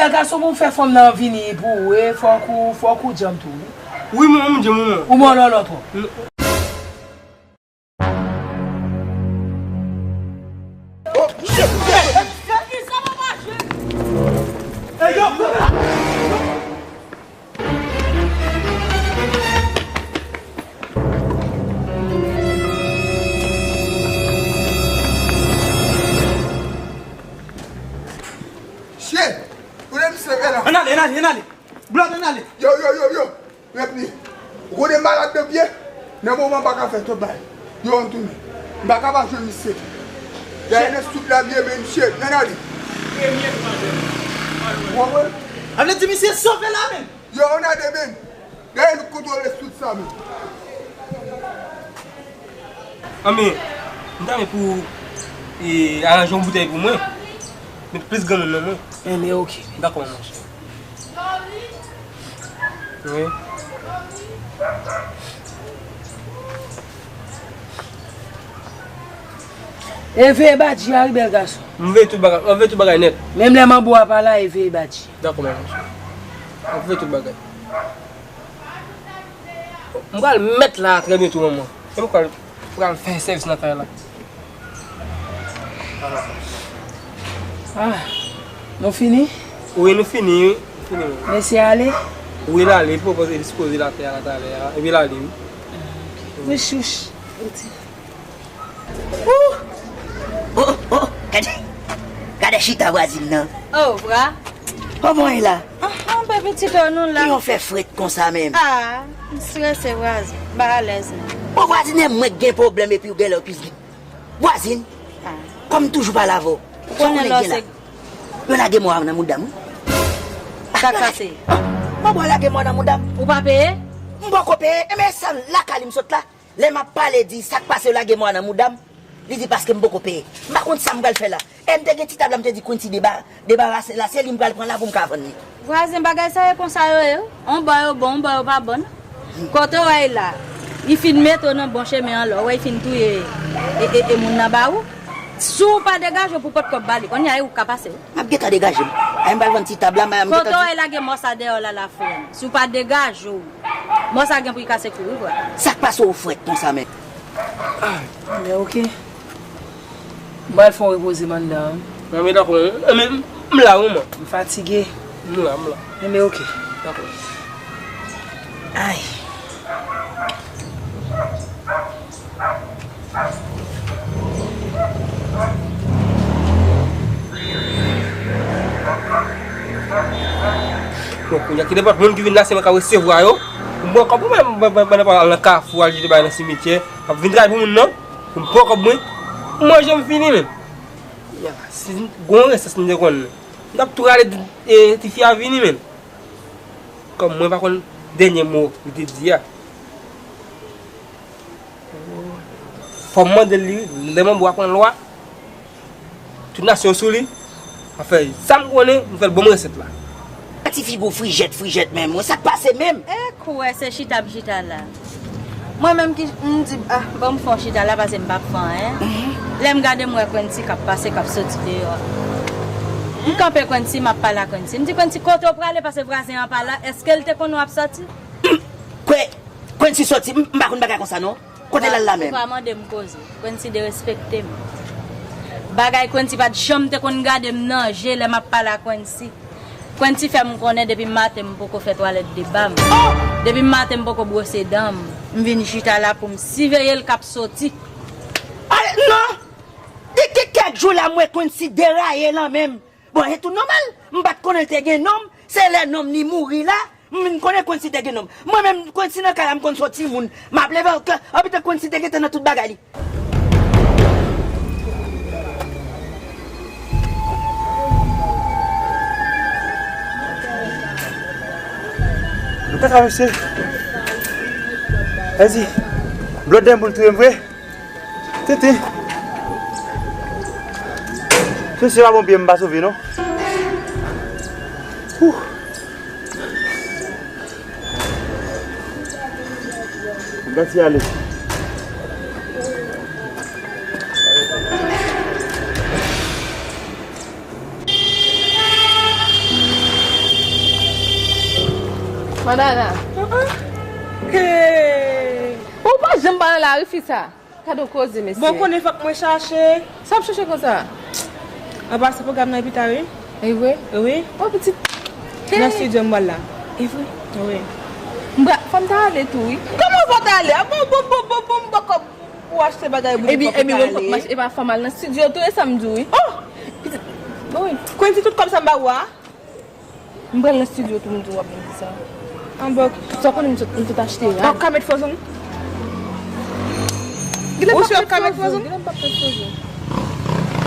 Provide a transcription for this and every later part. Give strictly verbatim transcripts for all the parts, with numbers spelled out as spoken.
Bèl gason, pou w fè fanm nan vini pou ou, e, fòk ou, fòk ou djanm tou, wi. Wi, mwen, mwen djanm, mwen. Ou mòlòlò twòp. Shit! Kote misye ye la? Ann ale, ann ale, ann ale! Blòd, ann ale! Yo, yo, yo, yo! Repli. Ou konnen malad nan pye? Nan moman m pa ka fè twòp bagay. Yo, ann tounen. M pa ka pa jwenn misye. Dèyè nan stout la m ye, men misye, ann ale. Ou konprann? Sa vle di misye sove la menm? Yo, ann ale, men. Dèyè nou kontwole stout sa, men. Anben, m ta renmen pou, e, aranje yon boutèy pou mwen. Met plis granmoun nan mwen. Enben, oke. Dakò, monchè. Wi. E veye badji a, wi, bèl gason. M veye tout bagay, m veye tout bagay nèt. Menm lè manbo a pa la, e veye badji. Dakò, monchè. M veye tout bagay. M pral mèt la trè byento, manman. E m pral, pral fè sèvis nan kay la. Ah, nou fini? Wi, nou fini, wi. Fini, wi. Mesye ale? Wi, l ale, li pwopoze, li sipoze l atè a talè a. Epi l ale, wi. Wi, chouch. Oh, oh, oh, gade, gade chita vwazin nan. Oh, vra? Kòman w ye la? Ah, ah, bebe, pitit, oh, nou la. Kijan w fè frèt konsa menm? Ah, m strese, vwazin. M pa alèz, non. Bon, vwazin, e mwen k gen pwoblèm epi w genlè w plis gen. Vwazin, ah, kòm toujou pale avè w. Ou konnen lè w se. Yo lage mò a nan mouda m, wi. Sa k pase? Ah, manbo a lage mò nan mouda m. Ou pa peye? M poko peye. Enben, sa lakay li m sot la. Lè m ap pale, di, "Sa k pase, yo lage mò a nan mouda m?" Li di, "Paske m poko peye." M pa konn sa m pral fè la. E m te gen ti tab la, m te di Quincy deba-, debarase la, se li m pral pran la pou m ka vann li. Vwazen, bagay sa yo konsa yo ye, wi. On bò yo bon, on bò yo pa bon. Kote w wè l la, li fin mete w nan bon chemen an, lè w wè l fin touye e, e, e moun nan ba ou. Si w pa degaje w pou pot kòb ba li, kounye a e ou k ka pase, wi. M ap gentan degaje m. Ay, m pral vann ti tab la, m, m gentan. Kote w wè l lage mò sa dèyè w la, la frè m. Si w pa degaje w, mò sa gen pou l kase kou, wi, frè. Sa k pase w frèt konsa, men? Ah, men oke. M pral fè yon repoze m anndan an. Nan men dakò, men m, m la, wi, mwen. M fatige. M la, m la. Men, men oke. Dakò. Ay. Bon, kounye a, ki nenpòt moun ki vin la, se mwen k ap resevwa yo. M pran kòb mwen, m, m, m, m, m, al nan kafou, al jete bagay nan simityè. M ap vin travay pou moun nan. M pran kòb mwen. M manje, m fini, men. Ya, si gon resès m te konn, m t ap tou rale, e, tifi a vini, men. Kòm mwen pa konn dènye mo li te di a. Fò m mande l li, lè manbo a pran lwa, tout nasyon sou li, m ap fè sa m konnen, m fè l ban m resèt la. Ti figi w frijèt, frijèt menm, wi, sa k pase menm? E kou wè se chita m chita la. Mwen menm ki, m di, ah, ban m fè yon chita la, paske m p ap fè anyen. Lè m gade, m wè Quincy k ap pase, k ap soti deyò. M kanpe Quincy, m ap pale a Quincy. M di, "Quincy, kote w prale? Paske vwazen an pa la. Èske l te konnen w ap soti?" Kwe-, Quincy soti, m, m pa konn bagay konsa, non. Kote l al la menm? Ou pa mande m koze. Quincy derespekte m. Bagay Quincy pa t janm te konn gade m nan je lè m ap pale a Quincy. Quincy fè m konnen depi maten m poko fè twalèt de ba m. Depi maten m poko bwose dan m. M vin chita la pou m siveye l k ap soti. Ale, non! Depi kèk jou la, m wè Quincy deraye lan menm. Bon, e tou nòmal. M pa t konnen l te gen nonm. Se lè nonm li mouri la, m vin konnen Quincy te gen nonm. Mwen menm, Quincy nan kay la, m konn soti moun. M ap leve, ok, anpita Quincy te gentan nan tout bagay li. Kaka, mesye. Vezi. Blòdè m pou l touye m vre. Tenten. Se, se pa bon pye m pa sove, non. Ouh. M pati ale. Madana. Hey! Ou pa janm pa nan lari, fi sa. Gade yon koze, mesye. Bon, konnen fòk mwen chache. Sa w ap chache konsa? An pase pwogram nan epi ta, wi. E vre? Wi. Bon, pitit. Nan estidyo m pral la. E vre? Wi. M pa, fò m ta ale tou, wi. Kòman w pa ta ale? A bon, bon, bon, bon, bon, m bòkò pou achte bagay pou li. Epi, epi, mwen pap mache, e pa fò m al nan estidyo tou, e sa m di w, wi. Oh! Pitit. Bon, wi. Quency, tout kòb sa m ba ou a? M pral nan estidyo tou, m di w ap vin di sa. An bòk. Sa w konnen m sot, m sot achte rad. W ap ka met fo zong? Ou si w ap ka met fo zong? Genlè m p ap met fo zong.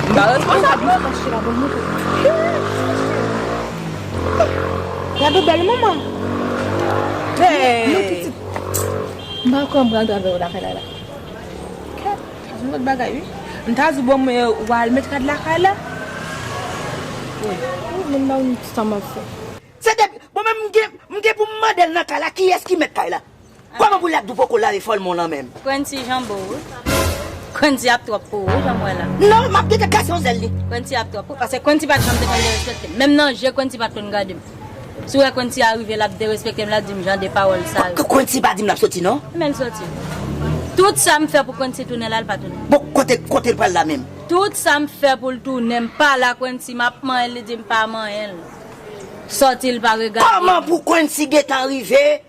M pa responsab non. M sot achte la, bon, montre. Gade bèl manman. Hey! Non, pitit. M pa kwè m pral travay lakay la, la. Kèt, se yon lòt bagay, wi. M ta di, bon, men, w al met rad lakay la. Wi. Wi, men m pa konn sa m ap fè. Se depi, bon, men m gen, m gen pou m mande l nan kay la, kiyès ki mèt kay la? Kòman pou l ap di w poko lave fòlman w lan menm? Quency janbo, wi. Quency ap twòp pou ou, jan m wè la. Non, m ap gentan kase yon zèl li. Quency ap twòp pou ou, paske Quency pa t janm te konn derespekte m. Menm nan je, Quency pa t konn gade m. Si w wè Quency a rive, l ap derespekte m, l ap di m jan de pawòl sa yo. Quency pa di m l ap soti, non? Men l soti. Tout sa m fè pou Quency tounen la, l pa tounen. Bon, kote, kote l pral la menm? Tout sa m fè pou l tounen, m pa la, Quency, m ap manyen l, li di m pa manyen l. Sòti, l pa regade. Kòman pou Quency gentan rive,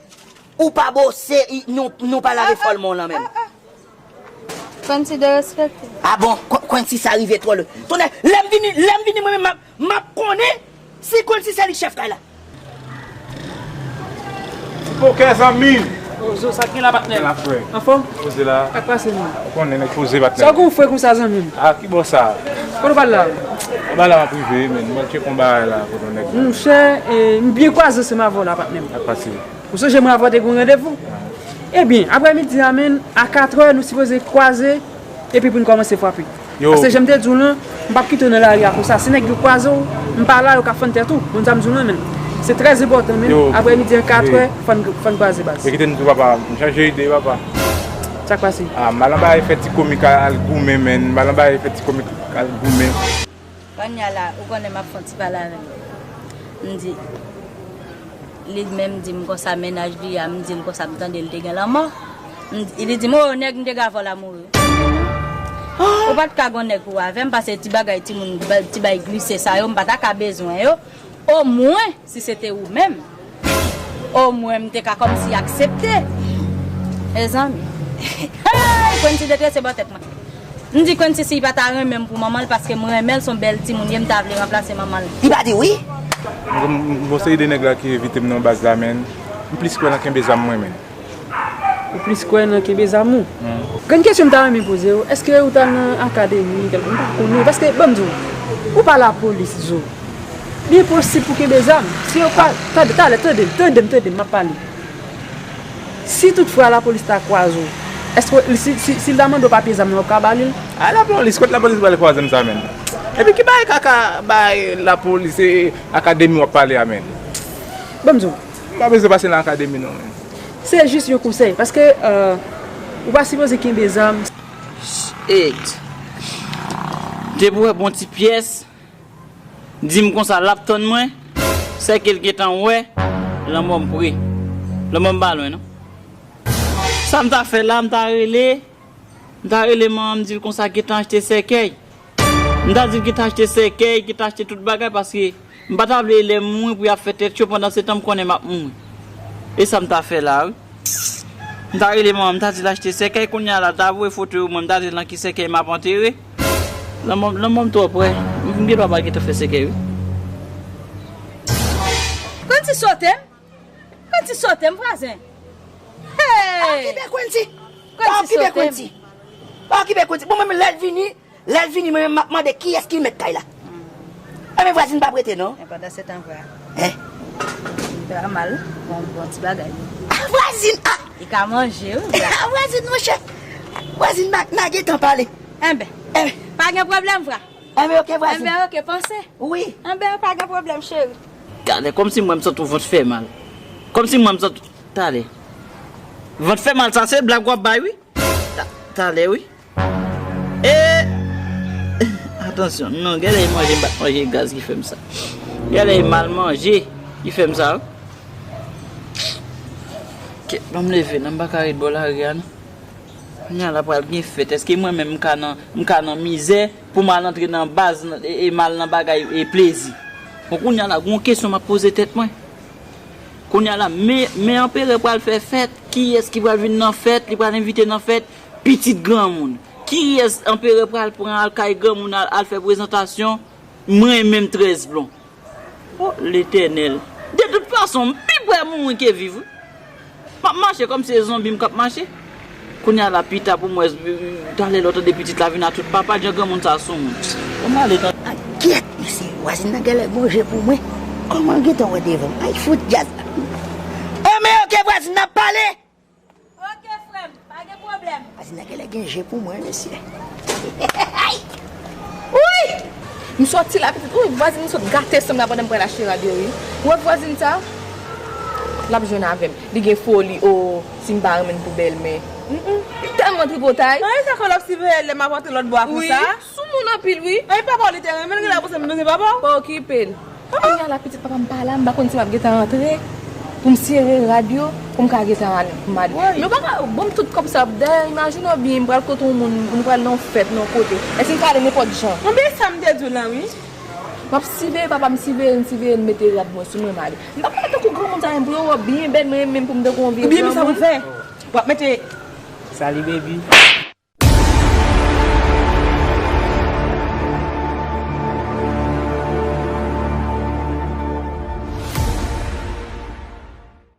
ou pa bose, i- nou, nou pa lave fòlman w lan menm? Quency derespekte. A bon, Qu- Quency sa rive twò lwen. Tonnè, lè m vini, lè m vini mwen menm m ap, m ap konnen si Quency se li k chèf kay la. Pokè zanmi m. O, Zo, sa k gen la, patnè? Gen la, frè. Anfòm? Poze la. Sa k pase, man? Ou konnen nèg poze, patnè. Sa w gen frè konsa, zanmi m? A, ki bò sa? Kote w pral la? Ba la m ap rive, men mwen tcheke yon bagay la, kote nèg la. Monchè, e, m byen kwaze ansanm avè w la, patnè m. Sa k pase? Ou sonje mwen avè w te gen yon randevou? Ebyen, aprè midi a, menn, a katrè, nou sipoze kwaze, epi pou n kòmanse frape. Yo. Paske jan m te di w lan, m p ap kite w nan lari a konsa. Si nèg yo kwaze w, m pa la, yo ka fann tèt ou. Konn sa m di w lan, menn. Se trè enpòtan, menn. Yo. Aprè midi a katrè, fò n, fò n kwaze, baz. Yo kite m di w, papa. M chanje ide, papa. Sa k pase? A, m al anba e fè ti komik al goumen, menn. M al anba e fè ti komik al goumen. Kounye a la, ou konnen m ap fè yon ti pale avè l. M di, li menm di m konsa mennaj li a, m di l konsa m tande l te gen lanmò. M di, li di m, o, nèg m te gen avè w la mouri. Ou pa t ka gon nèg pou w avè m, paske ti bagay timoun, ti bay glise sa yo, m pa ta ka bezwen yo. Omwen, si se te ou menm, omwen m te ka kòmsi aksepte. Mezanmi. Hey, Quency detrese bò tèt mwen. M di Quency si li pa ta renmen m pou manman l, paske m renmen l, se yon bèl timoun ye, m ta vle ranplase manman l. Li pa di wi? M, m, m, gon seri de nèg la ki envite m nan baz la, menn. M plis kwè nan kenbe zam mwen, menn. Ou plis kwè nan kenbe zam ou? Grenn kesyon m ta renmen poze w, èske ou t al nan akademi kèlkonk? M pa konnen, paske, ban m di w, ou pa lapolis, Zo. Li enposib pou kenbe zam. Si yo pa, tande, talè, tande m, tande m, tande m, m ap pale. Si toutfwa lapolis ta kwaze w, èske si, si, si l ta mande w papye zam nan, w ap ka ba li l? A, lapolis, kot lapolis pral kwaze m sa, menn? Epi ki bagay kaka bay lapolis e akademi w ap pale a, menn? Ban m di w. M pa bezwen pase nan akademi non, menn. Se jis yon konsèy, paske, euh, ou pa sipoze kenbe zam. Shit. Depi w wè bon ti pyès, di m konsa l ap tann mwen, sèke l gentan wè lanmò m pre. Lanmò m pa lwen, non. Sa m ta fè la, m ta rele, m ta rele manman m, di l konsa gentan achte sèkèy. M ta di l gentan achte sèkèy, gentan achte tout bagay, paske m pa ta vle lè m mouri pou y ap fè tèt cho, pandan se tan m konnen m ap mouri. E sa m ta fè la, wi. M ta rele manman m, m ta di l achte sèkèy, kounye a la, l ta voye foto yo mwen, m ta di l nan ki sèkèy m ap antere. Lanmò, lanmò m twò prè. M gen dwa pa gentan fè sèkèy, wi. Quency sote m. Quency sote m, vwazen. Hey! Pa okipe Quency. Pa okipe Quency. Pa okipe Quency. Bon, menm lè l vini, lè l vini, mwen menm m ap mande kiyès ki mèt kay la. Enben vwazin pa prete non. Men pandan se tan vre. Hein? Li pa mal, bon, bon ti bagay. Ah, vwazin, ah! Li ka manje, wi. Ah, vwazin, monchè. Vwazin, n a, n a gentan pale. Enben, enben, pa gen pwoblèm, vre. Enben, oke, vwazin. Enben, oke, panse. Wi. Enben, pa gen pwoblèm, cheri. Talè, kòmsi mwen m santi w vant fè mal. Kòmsi mwen m santi w, talè. Vant fè mal, sa se blag w ap bay, wi. Ta-, talè, wi. E, atansyon, non, genlè e manje m pa t manje gaz ki fè m sa. Genlè e mal manje ki fè m sa, wi. Ban m leve non, m pa ka ret bò lari a non. Kounye a la pral gen fèt. Èske mwen menm m ka nan, m ka nan mizè pou m al antre nan baz, e, e m al nan bagay, e plezi? Bon, kounye a la, gon kesyon m ap poze tèt mwen. Kounye a la, men, men anperè pral fè fèt, kiyès ki pral vin nan fèt, li pral envite nan fèt, pitit granmoun. Kiyès anperè pral pran al kay granmoun al, al fè prezantasyon, mwen menm trèz blon. O Letènèl! De tout fason, m pi prè mouri ke viv, wi. M ap mache kòmsi se zonbi m k ap mache. Kounye a la pita pou m wè, talè lè w tande pitit la vin a tout papa, jan granmoun sa sou moun. Bon, m ale tande. A gyèt, mesye, vwazin nan genlè gon je pou mwen. Kòman l gentan wè devan m? Ay, fout djaz la. O, men oke, vwazin nan ap pale. Oke, frè m, pa gen pwoblèm. Vwazin nan genlè gen je pou mwen, mesye. Ay! Wi! M sòti la, pitit. Wi, vwazin m sot gate san m la pandan m pral achte rad yo, wi. Ou wè vwazin sa? L ap jwenn avè m. Li gen foli, o, si m pa renmen l pou bèlmè. Mm, mm. Li tèlman tripotay. Ay, sa fè l ap siveye lè m ap antre lòt bò a konsa? Wi, sou moun anpil, wi. Ay, papa w li te renmen l, genlè pou se m nou se papa w. Pa okipe l. Kounye a la pitit papa m pa la, m pa konn si m ap gentan antre pou m sere rad yo, pou m ka gentan ale, pou m ale. Wi. Men w pa ka ban m tout kòb sa, dayè, imajine w byen, m pral kote yon moun, m pral nan yon fèt, nan yon kote. Èske m ka ale nenpòt jan? Bon, men sa m te di w la, wi. M ap siveye papa m, siveye l, m siveye l, m mete rad mwen sou mwen, m ale. M pa pral tankou granmoun sa menm, pou yon wòb byen bèl, mwen menm pou m tankou yon vye granmoun. Ebyen, men sa pou fè. W ap mete Salut baby.